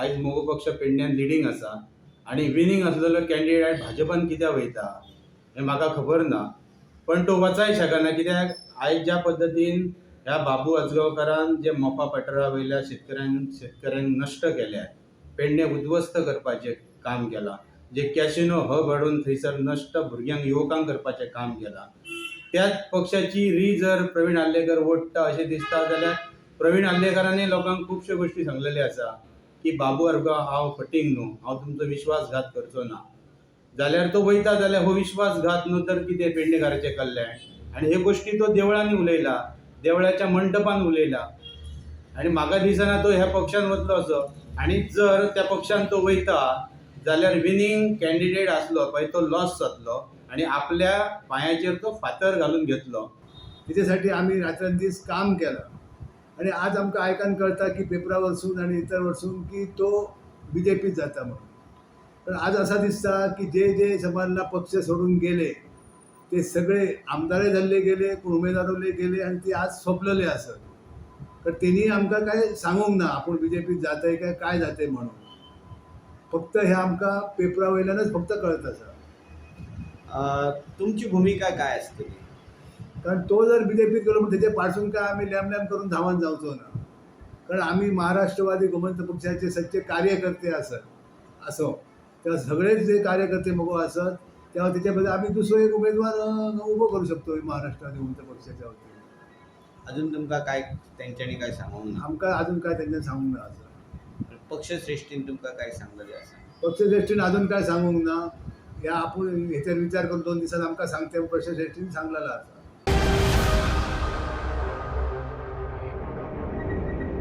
आयज मगो पक्ष पेडण्यान लिडींग आसा आनी विनींग आसलेलो कॅन्डिडेट भाजपान कित्याक वयता हें म्हाका खबर ना, पण तो वचाय शकना कित्याक आयज ज्या पद्दतीन ह्या बाबू आजगांवकारान जे मोपा पठारा वयल्या शेतकऱ्यांक नश्ट केल्या, पेडणे उद्ध्वस्त करपाचें काम केलां, जे कॅसिनो हब हाडून थंयसर नश्ट भुरग्यांक युवकांक करपाचें काम केलां, त्याच पक्षाची री जर प्रवीण आर्लेकर ओडटा अशें दिसता जाल्यार प्रवीण आर्लेकरांनी लोकांक खुबश्यो गोश्टी सांगलेल्यो आसा की बाबू आजगांव हांव फटींग न्हू, हांव तुमचो विश्वासघात करचो ना. जाल्यार तो वयता जाल्यार हो विश्वासघात न्हू तर कितें पेडणेकाराचें कल्याण. आनी ह्यो गोश्टी तो देवळांनी उलयला, देवळाच्या मंटपान उलयला आनी म्हाका दिसना तो ह्या पक्षान वतलो असो. आनी जर त्या पक्षान तो वयता जाल्यार विनींग कॅन्डिडेट आसलो पळय तो लॉस जातलो आनी आपल्या पांयाचेर तो फातर घालून घेतलो. तेच्यासाठी आमी रात्रंदीस काम केलां आनी आज आमकां आयकान कळटा की पेपरा वरसून आनी इतर वरसून की तो बी जे पीत जाता म्हणून. पण आज असा दिसता की जे जे समाजला पक्ष सोडून गेले ते सगळे आमदारय जाल्ले गेले, कोण उमेदवारले गेले आनी ते आज सोंपलेले आसत. तर तेणी आमकां काय सांगूंक ना आपूण बी जे पीत जातय काय काय जातय म्हणून. फक्त हे आमकां पेपरा वयल्यानच फक्त कळत आसा. तुमची भुमिका काय आसतली? कारण तो जर बी जे पीत गेलो म्हण तेजे पाडसून काय आमी लॅम लॅम करून धांवन जावचो ना, कारण आमी महाराष्ट्रवादी गोमंत पक्षाचे सच्चे कार्यकर्ते आसत असो तेव्हा सगळेच जे कार्यकर्ते मगो आसत तेव्हा तेच्या बद्दल आमी दुसरो एक उमेदवार उबो करू शकतो महाराष्ट्रवादी गोमंत पक्षाच्या वतीन. अजून तुमकां काय तेंच्यांनी काय सांगूंक ना? आमकां अजून काय तेंच्यांनी सांगूंक ना आसा. पक्षश्रेश्ठीन तुमकां काय सांगलेलें आसा? पक्षश्रेश्ठीन अजून काय सांगूंक ना, ह्या आपूण हेचेर विचार करून 2 दिसान आमकां सांगते पक्षश्रेश्ठीन सांगलेलो आसा.